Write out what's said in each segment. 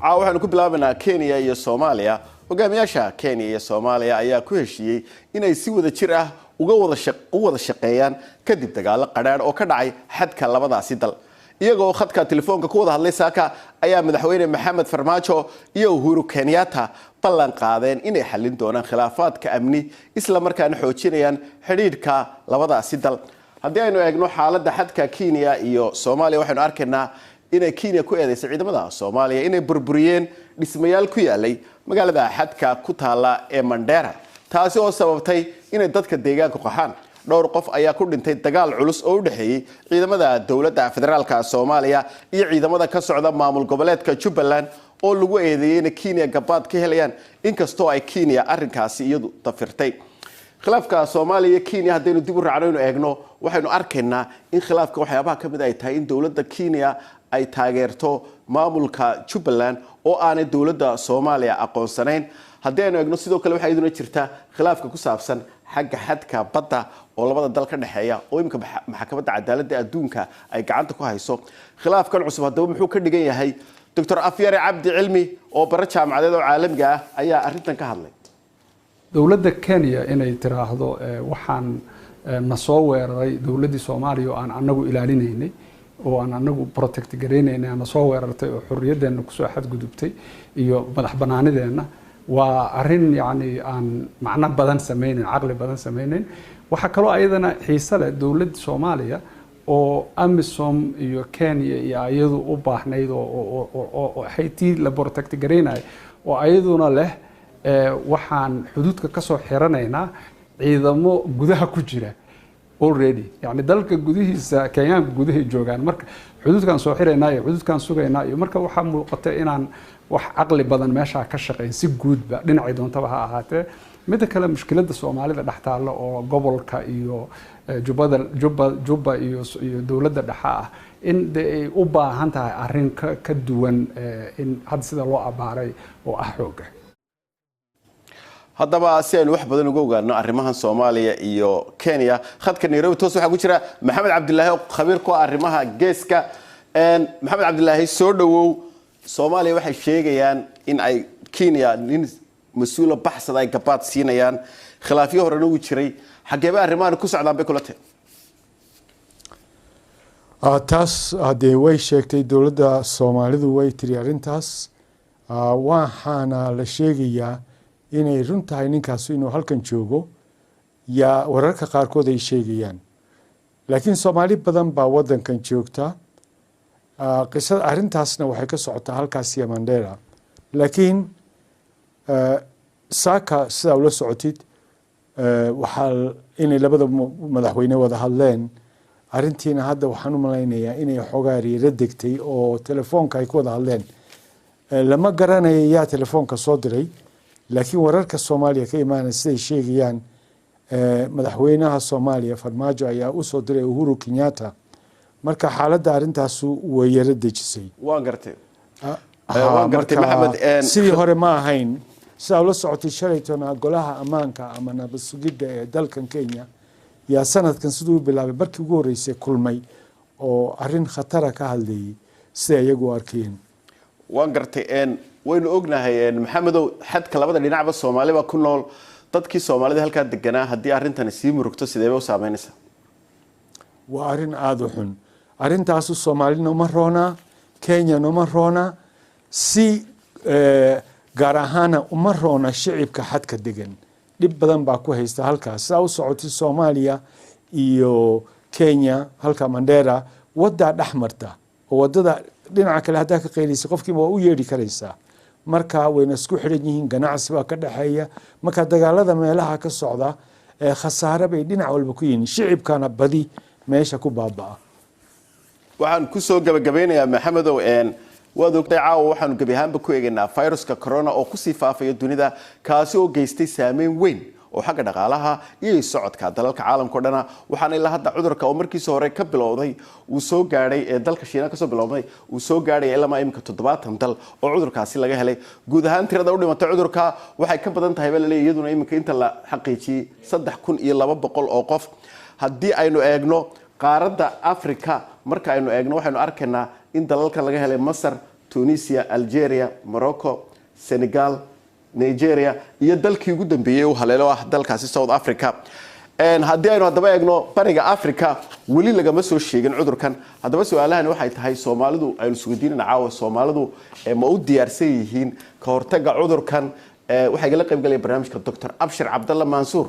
Caawa waxaanu ku bilaabanaa Kenya iyo Soomaaliya. Hogaamiyaasha Kenya iyo Soomaaliya ayaa ku heshiiyey inay si wada jir ah uga wada u wada shaqeeyaan kadib dagaalo qadhaadh oo ka dhacay xadka labadaasi dal. Iyagoo khadka telefoonka ku wada hadlay saaka ayaa Madaxweyne Maxamed Farmaajo iyo Uhuru Kenyatta ballan qaadeen inay xallin doonaan khilaafaadka amni, isla markaana xoojinayaan xidhiidhka labadaasi dal. Haddii aynu eegno xaaladda xadka Kenya iyo Soomaaliya, waxaynu arkaynaa inay Kenya ku eedeysay ciidamada Soomaaliya inay burburiyeen dhismayaal ku yaalay magaalada xadka ku taala ee Mandera, taasi oo sababtay inay dadka deegaanku qaxaan. Dhowr qof ayaa ku dhintay dagaal culus oo u dhexeeyey ciidamada dowladda federaalka Soomaaliya iyo ciidamada ka socda maamul goboleedka Jubbaland oo lagu eedeeyey inay Kenya gabaad ka helayaan, inkastoo ay Kenya arrinkaasi iyadu dafirtay. Khilaafka Soomaaliya iyo Kenya haddaynu dib u raacno inu eegno, waxaynu arkaynaa in khilaafka waxyaabaha ka mid ay tahay in dowladda Kenya ay taageerto maamulka Jubbaland oo aanay dowladda Soomaaliya aqoonsanayn. Haddii aynu eegno sidoo kale, waxaa iyaduna jirta khilaafka ku saabsan xagga xadka badda oo labada dal ka dhexeeya oo iminka Maxkamadda Cadaaladda Adduunka ay gacanta ku hayso. Khilaafkan cusub haddaba muxuu ka dhigan yahay? Doctor Afyare Cabdi Cilmi oo bara jaamacadeed oo caalamiga ah ayaa arrintan ka hadlay. Dowladda Kenya inay tiraahdo waxaan na soo weeraray dowladdii Soomaaliya oo aan anagu ilaalinaynay oo aan anagu protect garaynaynay na soo weerartay oo xorriyadeenna kusoo xadgudubtay iyo madax banaanideenna, waa arrin yacni aan macno badan sameynayn, caqli badan sameynayn. Waxaa kaloo ayadana xiise leh dowladda Soomaaliya oo AMISOM iyo Kenya iyo ayadu u baahnayd oo tii la protect garaynaya oo ayaduna leh waxaan xuduudka kasoo xiranaynaa ciidamo gudaha ku jira already, yani dalka gudihiisa, Kenyaanka gudahay joogaan, marka xuduudkaan soo xiraynaa iyo xuduudkaan sugaynaa iyo marka waxaa muuqata inaan wax caqli badan meeshaa ka shaqayn si guudba dhinacay doontaba ha ahaatee. Midda kale, mushkiladda Soomaalida dhex taalla oo gobolka iyo jubbada, Jubba iyo dowladda dhexe ah, in de ay u baahan tahay arrin ka duwan in hadda sida loo abaaray oo ah xoogga. Haddaba si aynu wax badan uga ogaano arrimahan Soomaaliya iyo Kenya, khadka Nairobi toos waxaa ku jira Maxamed Cabdilaahi oo khabiir ku ah arrimaha geeska. Maxamed Cabdilaahi, soo dhawow. Soomaaliya waxay sheegayaan in ay Kenya nin mas-uula baxsada ay gabaad siinayaan, khilaafyo horena uu jiray. Xageeba arrimahan ku socdaan bay kula tahay? Taas haddee way sheegtay dowladda Soomaalidu, way tiri arrintaas, waxaana la sheegayaa inay run tahay ninkaas inuu halkan joogo yaa wararka qaarkood ay sheegayaan, laakiin Soomaali badan baa wadankan joogta. Qisada arrintaasna waxay ka socotaa halkaas iyo Mandera, laakiin saaka sidaa ula socotid waxaa inay labada madaxweyne wada hadleen. Arrintiina hadda waxaan u malaynayaa inay xoogaa riiro degtay oo telefoonka ay ku wada hadleen. Lama garanayo yaa telefoonka soo diray, laakiin wararka Soomaaliya ka imaanaya siday sheegayaan, madaxweynaha Soomaaliya Farmaajo ayaa usoo diray Uhuru Kenyatta. Marka xaaladda arrintaasu way yaro dejisay. Waan gartay, waan gartay Maxamed. Sidii hore ma ahayn. Sidaa ula socotay, shalaytona Golaha Ammaanka ama nabad sugidda ee dalkan Kenya yaa sanadkan siduu u bilaabay markii ugu horreysay kulmay oo arrin khatara ka hadlayay sida iyagu u arkeen. Waan gartay. Waynu ognahay, Maxamedow, xadka labada dhinacba Soomaali baa ku nool. Dadkii Soomaalida halkaa deganaa haddii arrintani sii murugto, sidee bay u saameynaysaa? Waa arrin aada u xun arrintaasu. Soomaalina uma roona, Kenyana uma roona, si gaar ahaana uma roona shicibka xadka degan. Dhib badan baa ku haysta halkaas. Sidaa u socotay, Soomaaliya iyo Kenya halka Mandera waddaa dhex marta oo wadada dhinaca kale haddaa ka qaylaysa qofkiiba waa u yeedhi karaysaa. Marka wayna isku xidhan yihiin, ganacsi baa ka dhexeeya. Marka dagaalada meelaha ka socda khasaare bay dhinac walba ku yihiin, shicibkana badi meesha ku baaba'a. Waxaan kusoo gabagabeynayaa, Maxamedow, waad ogtay, caawa waxaanu gebi ahaanba ku eegaynaa viruska corona oo kusii faafaya dunida, kaasi oo geystay saameyn weyn oo xagga dhaqaalaha iyo socodka dalalka caalamka o dhana. Waxaana ilaa hadda cudurka oo markiisa hore ka bilowday uu soo gaadhay ee dalka Shiina kasoo bilowday uu soo gaadhay ilamaa iminka 70 dal oo cudurkaasi laga helay. Guud ahaan tirada u dhimatay cudurka waxay ka badan tahay baa laleeyahy iyaduna iminka inta la xaqiijiyey 3200 oo qof. Haddii aynu eegno qaaradda Africa, marka aynu eegno, waxaynu arkaynaa in dalalkan laga helay Masar, Tunisia, Algeria, Morocco, Senegal, Nigeria iyo dalkii ugu dambeeyey u haleelo ah dalkaasi South Africa. Haddii aynu haddaba eegno bariga Africa, weli lagama soo sheegin cudurkan. Haddaba su-aalahani waxay tahay, Soomaalidu aynu isweydiinana caawa, Soomaalidu ma u diyaarsan yihiin ka hortagga cudurkan? Waxaa igala qayb galaya barnaamijka Dr. Abshir Cabdalla Mansuur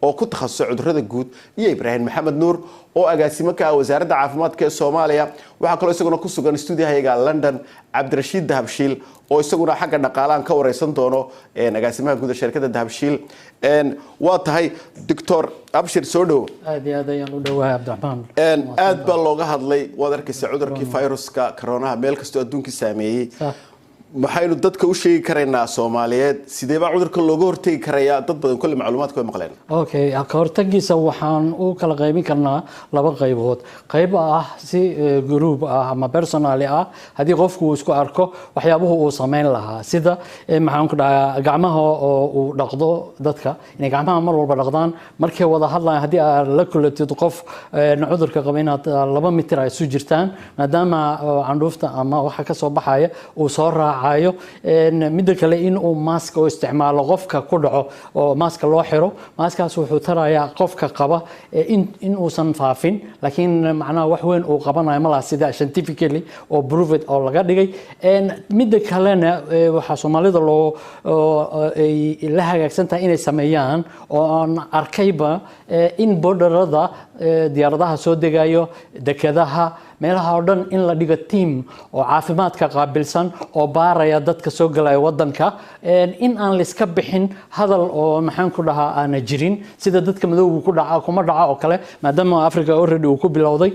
oo ku takhasusay cudurrada guud iyo Ibraahim Maxamed Nuur oo agaasimo ka ah Wasaaradda Caafimaadka ee Soomaaliya. Waxaa kaloo isaguna ku sugan stuudiyahayaga London Cabdirashiid Dahabshiil oo isaguna xagga dhaqaalahan ka wareysan doono, agaasimaha guud ee shirkadda Dahabshiil. Waa tahay, Doctor Abshir, soo dhow. Aad iyo aad ayaan u dhowahay, Cabdiraxmaan. Aad baa looga hadlay, waad arkaysa cudurkii viruska coronaha meel kastoo adduunkii saameeyey. Maxaynu dadka u sheegi karaynaa Soomaaliyeed? Sidee baa cudurka looga hortegi karayaa? Dad badan kolle macluumaadka way maqleen. Okay, ka hortagiisa waxaan u kala qaybin karnaa laba qaybood. Qayb ah si group ah ama personally ah, haddii qofku uu isku arko waxyaabuhu uu samayn lahaa, sida maxaan ku dhahaa, gacmaha oo uu dhaqdo, dadka inay gacmaha mar walba dhaqdaan markay wada hadlayaan, haddii aad la kulatid qof cudurka qaba inaad 2 mitir ay isu jirtaan, maadaama candhuufta ama waxa ka soo baxaya uu soo raacayo. Midda kale, in uu mask oo isticmaalo qofka ku dhaco oo maska loo xiro. Maskaas wuxuu tarayaa qofka qaba in uusan faafin, laakiin macnaha wax weyn uu qabanayo malaha sida scientifically oo proved oo laga dhigay. Midda kalena, waxaa Soomaalida loo ay la hagaagsan tahay inay sameeyaan oo aan arkayba in borderada, diyaaradaha soo degayo, dekedaha, meelaha oo dhan in la dhigo team oo caafimaadka qaabilsan oo baaraya dadka soo galaya wadanka, in aan laiska bixin hadal oo maxaan ku dhahaa aana jirin, sida dadka madowga ku dhaca kuma dhaca oo kale, maadaama Africa already uu ku bilowday,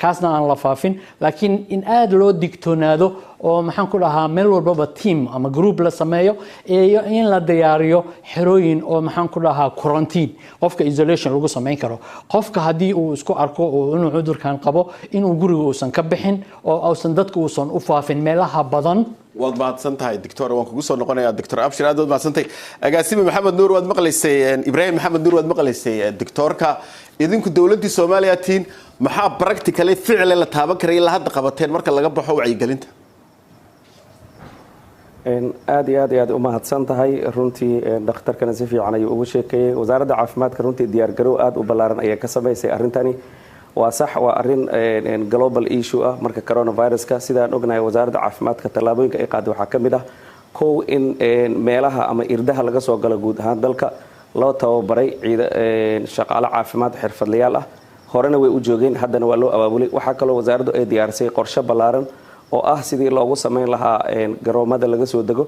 kaasna aan la faafin, laakiin in aada loo digtoonaado oo maxaan ku dhahaa meel walbaba team ama group la sameeyo, iyo in la diyaariyo xerooyin oo maxaan ku dhahaa quarantine, qofka isolation lagu sameyn karo. Qofka haddii uu isku arko oo inuu cudurkan qabo, inuu guriga uusan ka bixin oo uusan dadka uusan u faafin meelaha badan. Waad mahadsan tahay, doctor. Waan kugu soo noqonayaa, Doctor Abshir. Aad waad mahadsantahay. Agaasime Maxamed Nuur, waad maqlaysay. Ibraahim Maxamed Nuur, waad maqlaysay doctorka. Idinku dowladdii Soomaaliya tiin, maxaa practically ficile la taaban karay ilaa hadda qabateen marka laga baxo wacyigelinta? Aad iyo aad iyo aad u mahadsan tahay. Runtii dhakhtarkana si fiican ayuu ugu sheekeeyey. Wasaaradda Caafimaadka runtii diyaargarow aada u ballaaran ayay ka samaysay arrintani. Waa sax, waa arrin global issue ah. Marka coronaviruska, sidaan ognahay, Wasaaradda Caafimaadka tallaabooyinka ay qaaday waxaa ka mid ah, kow, in meelaha ama irdaha laga soo galo guud ahaan dalka loo tababaray shaqaale caafimaad xirfadlayaal ah. Horena way u joogeen, haddana waa loo abaabulay. Waxaa kaloo wasaaraddu ay diyaarisay qorshe ballaaran oo ah sidii loogu samayn lahaa garoomada laga soo dego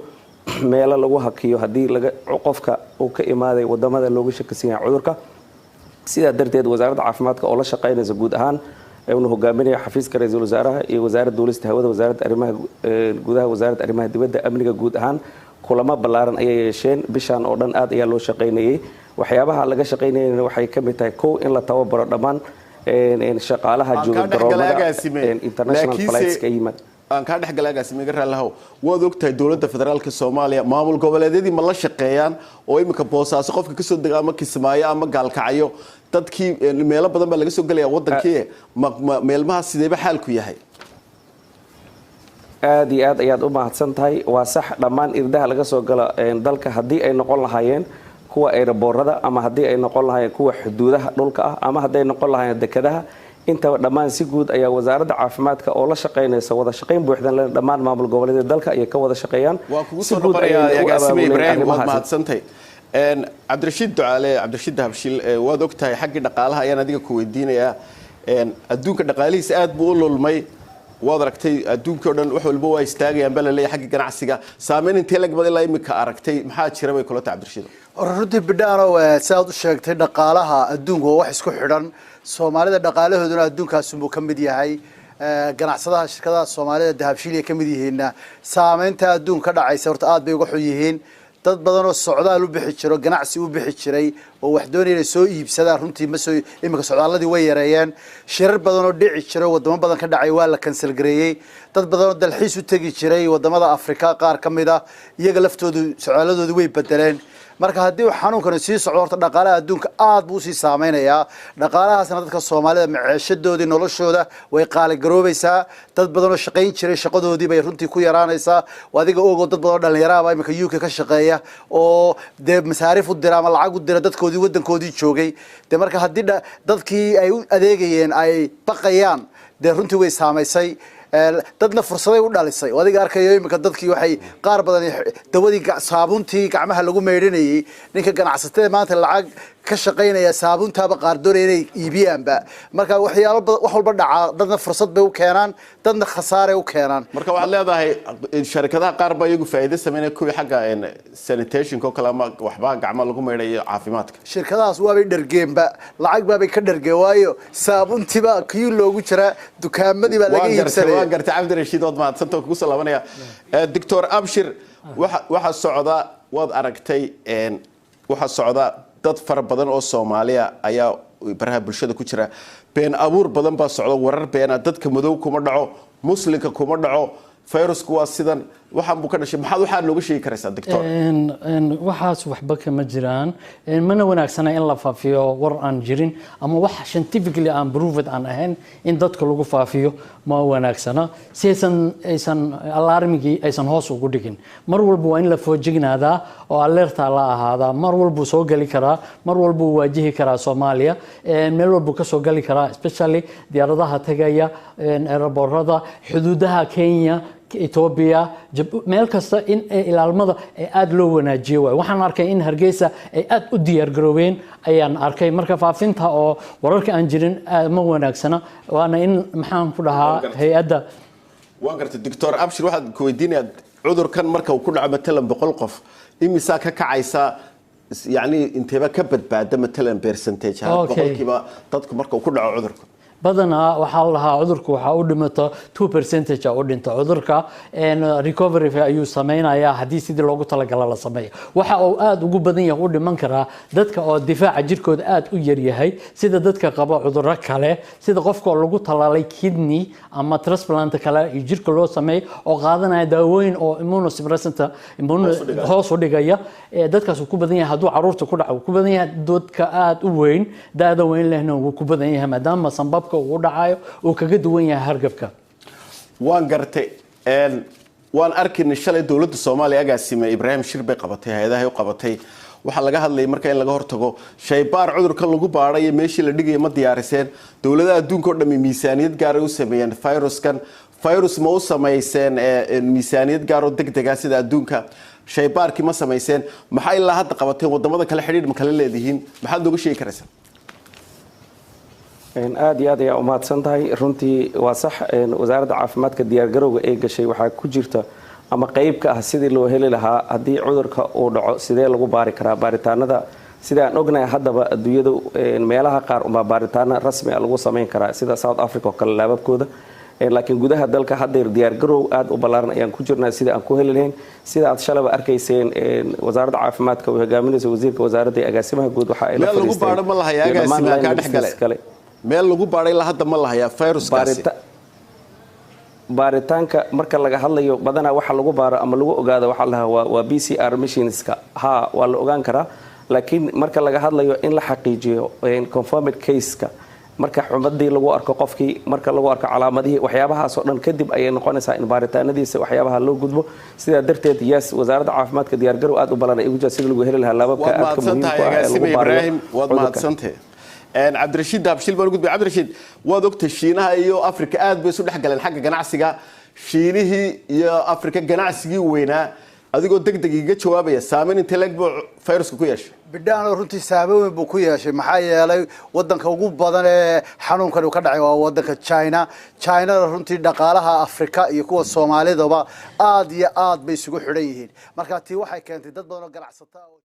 meelo lagu hakiyo haddii laga qofka uu ka imaaday wadamada looga shakisan yahay cudurka. Sidaa darteed, Wasaaradda Caafimaadka oo la shaqaynaysa guud ahaan uuna hogaaminaya xafiiska ra-iisul wasaaraha iyo Wasaaradda Duulista Hawada, Wasaaradda Arrimaha Gudaha, Wasaaradda Arrimaha Dibadda, amniga guud ahaan, kulamo ballaaran ayay yeesheen. Bishaan oo dhan aad ayaa loo shaqaynayay. Waxyaabaha laga shaqaynayana waxay ka mid tahay, kow, in la tababaro dhammaan shaqaalaha jooga garoomada international flights ka yimaad. Aan kaa dhex galay, agaasime, iga raallihow. Waad ogtahay dowladda federaalka Soomaaliya maamul goboleedyadii ma la shaqeeyaan? Oo iminka Boosaaso qofka kasoo dega ama Kismaayo ama Gaalkacyo, dadkii meelo badan baa laga soo gelaya wadankii. Ma meelmaha sideeba xaalku yahay? Aada iyo aad ayaad u mahadsan tahay. Waa sax, dhammaan irdaha laga soo galo dalka, haddii ay noqon lahaayeen kuwa airportada ama haddii ay noqon lahaayeen kuwa xuduudaha dhulka ah ama hadday noqon lahaayeen dekadaha, intaba dhammaan si guud ayaa Wasaaradda Caafimaadka oo la shaqaynaysa wada shaqayn buuxdan le dhammaan maamul goboleedyada dalka ayay ka wada shaqeeyaan. Waa kugu soo noqonayaa, agaasime Ibraahim, waad mahadsantahay. Cabdirashiid Ducaale, Cabdirashiid Dahabshiil, waad ogtahay, xaggii dhaqaalaha ayaan adiga ku weydiinayaa. Adduunka dhaqaalihiisa aad buu u lulmay, waad aragtay. Adduunkii o dhan wax walba waa istaagayaan baa laleeyahay. Xagga ganacsiga saameyn intee lag bad ilaa imika aragtay? Maxaa jira bay kula tahay, Cabdirashiid? Runtii, Bidhaanow, sidaad u sheegtay, dhaqaalaha adduunka waa wax isku xidhan. Soomaalida dhaqaalahooduna adduunkaasunbuu ka mid yahay. Ganacsadaha shirkadaha Soomaalida Dahabshiil ay ka mid yihiinna saameynta adduunka ka dhacaysa horta aad bay uga xun yihiin. Dad badan oo socdaal u bixi jiro, ganacsi u bixi jiray oo wax doonaya inay soo iibsadaan, runtii ma soo iminka socdaaladii way yareeyeen. Shirar badan oo dhici jiray, wadamo badan ka dhacay, waa la cancel gareeyey. Dad badan oo dalxiis u tegi jiray wadamada Afrika qaar ka mid ah, iyaga laftoodu socdaalladoodii way bedeleen. Marka haddii uu xanuunkani sii socdo, horta dhaqaalaha adduunka aad buu usii saameynayaa. Dhaqaalahaasna dadka Soomaalida maceeshadoodii, noloshooda way qaaligaroobaysaa. Dad badan oo shaqayn jiray shaqadoodii bay runtii ku yaraanaysaa. Adiga ogoo dad badan oo dhalinyaraaba iminka UK ka shaqeeya oo dee masaariif u dira ama lacag u dira dadkoodii wadankoodii joogay. Dee marka haddii dadkii ay u adeegayeen ay baqayaan, dee runtii way saamaysay. Dadna fursaday u dhalisay. Adiga arkayo iminka dadkii waxay qaar badan dawadii, saabuntii gacmaha lagu meydhanayay, ninka ganacsatada maanta lacag ka shaqaynaya saabuntaaba qaar doonaya inay iibiyaanba. Marka waxyaalo badan, wax walba dhacaa, dadna fursad bay u keenaan, dadna khasaaray u keenaan. Marka waxaad leedahay sharikadaha qaar baa iyagu faa'iido sameynaya, kuwii xagga sanitationka oo kale ama waxbaa gacmaha lagu maydhayo, caafimaadka. Shirkadahaas waabay dhargeenba, lacag baabay ka dhargeen, waayo saabuntiibaa kii loogu jiraa, dukaamadii baa laga iibsanaya. Waan gartay Cabdirashiid, waad mahadsanta, kugu soo laabanaya. Doctor Abshir, waxa socda waad aragtay. Waxa socda dad fara badan oo Soomaaliya ayaa baraha bulshada ku jira, been abuur badan baa socda, warar beena, dadka madow kuma dhaco, muslimka kuma dhaco, fayrusku waa sidan, waxaan buu ka dhashay. Maxaad waxaa nooga sheegi karaysaa, doctor? Waxaas waxba kama jiraan. Mana wanaagsana in la faafiyo war aan jirin ama wax scientifically aan proved aan ahayn in dadka lagu faafiyo ma wanaagsana, si aysan alarmigii aysan hoos ugu dhigin. Mar walba waa in la foojignaadaa oo alerta la ahaadaa. Mar walbuu soo geli karaa, mar walbuu waajihi karaa Soomaaliya, meel walbuu ka soo gali karaa, especially diyaaradaha tagaya, airportada, xuduudaha Kenya, Ethiopia, meel kasta in ilaalmada ay aada loo wanaajiyo waay. Waxaan arkay in Hargeysa ay aada u diyaar garoobeen ayaan arkay. Marka faafinta oo wararka aan jirin ma wanaagsana, waana in, maxaan ku dhahaa, hay-adda. Waan gartay, Doctor Abshir. Waxaad ku weydiinayaa, cudurkan marka uu ku dhaco matalan 100 qof, imisaa ka kacaysa? Yacni inteeba ka badbaada matalan percentage ahaan, boqolkiiba, dadku marka uu ku dhaco cudurka? Badanaa waxaa la dhahaa cudurka waxaa u dhimata 2 percentage u dhinta cudurka. Recovery ayuu sameynayaa haddii sidii loogu talagala la sameeyo. Waxa uu aada ugu badan yahay u dhiman karaa dadka oo difaaca jirkooda aada u yaryahay, sida dadka qaba cudurro kale, sida qofka oo lagu talaalay kidney ama transplant kale iyo jirka loo sameeyo oo qaadanaya daawooyin oo immunosuppressant hoos u dhigaya. Dadkaas uu ku badan yahay. Hadduu caruurta ku dhaco wuu ku badan yahay, dadka aada u weyn, da-da weyn lehna wuu ku badan yahay, maadaama sambabka uu u dhacayo uu kaga duwan yahay hargabka. Waan gartay. Waan arkaynay shalay dowladda Soomaaliya, agaasime Ibraahim, shir bay qabatay, hay-adahay u qabatay. Waxaa laga hadlayay marka in laga hortago shaybaar cudurkan lagu baadhay iyo meeshii la dhigaya ma diyaariseen? Dowladaha adduunka oo dhami miisaaniyad gaaray u sameeyeen viruskan. Virus ma u samayseen miisaaniyad gaar oo degdega sida adduunka? Shaybaarkii ma samayseen? Maxaa ilaa hadda qabateen? Wadamada kale xidhiidh ma kala leedihiin? Maxaad nooga sheegi karaysaa? Aada iyo aad ayaa umahadsan tahay. Runtii waa sax, wasaaradda caafimaadka diyaargarowga ee gashay waxaa ku jirta ama qeyb ka ah sidii loo heli lahaa haddii cudurka uu dhaco sidee lagu baari karaa baaritaanada. Sida aan ognahay haddaba adduunyadu meelaha qaar unbaa baaritaano rasmi ah lagu samayn karaa, sida South Africa oo kale laababkooda, laakiin gudaha dalka haddeer diyaargarow aada u ballaaran ayaan ku jirnaa sidii aan ku heli lahayn. Sida aad shalaba arkayseen, wasaaradda caafimaadka uu hogaaminaysa wasiirka wasaaradda iyo agaasimaha guud waxa ay la Meel lagu baadho ma lahayaa, agaasime, kaa dhex gale? Meel lagu baadhay ilaa hadda ma lahayaa viruskaasi? Baaritaanka marka laga hadlayo, badanaa waxa lagu baaro ama lagu ogaado waxaa la dhahaa waa PCR machineska. Ha, waa la ogaan karaa, laakiin marka laga hadlayo in la xaqiijiyo confirmed caseka, marka xumadii lagu arko qofkii, marka lagu arko calaamadihii, waxyaabahaasoo dhan kadib ayay noqonaysaa in baaritaanadiisa waxyaabaha loo gudbo. Sidaa darteed, yes, wasaaradda caafimaadka diyaargarow aad u balan ay ugu jirta sidii lagu heli lahaa laababka Waad aadka mahadsan muhiimku tahay, ah ee lagu agaasime baarayo Ibraahim, waad cudurka. mahadsantahay. Cabdirashiid Dahabshiil baan u gudbay. Cabdirashiid, waad ogtay Shiinaha iyo Afrika aad bay isu dhex galeen xagga ganacsiga. Shiinihii iyo Afrika ganacsigii weynaa, adigoo deg deg iga jawaabaya, saameyn intee leeg buu fayruska ku yeeshay? Bidhaan, runtii saameyn weyn buu ku yeeshay, maxaa yeelay wadanka ugu badan ee xanuunkan uu ka dhacay waa wadanka China. Chinada runtii dhaqaalaha Afrika iyo kuwa Soomaalidaba aad iyo aad bay isugu xidhan yihiin. Marka tii waxay keentay dad badan oo ganacsata.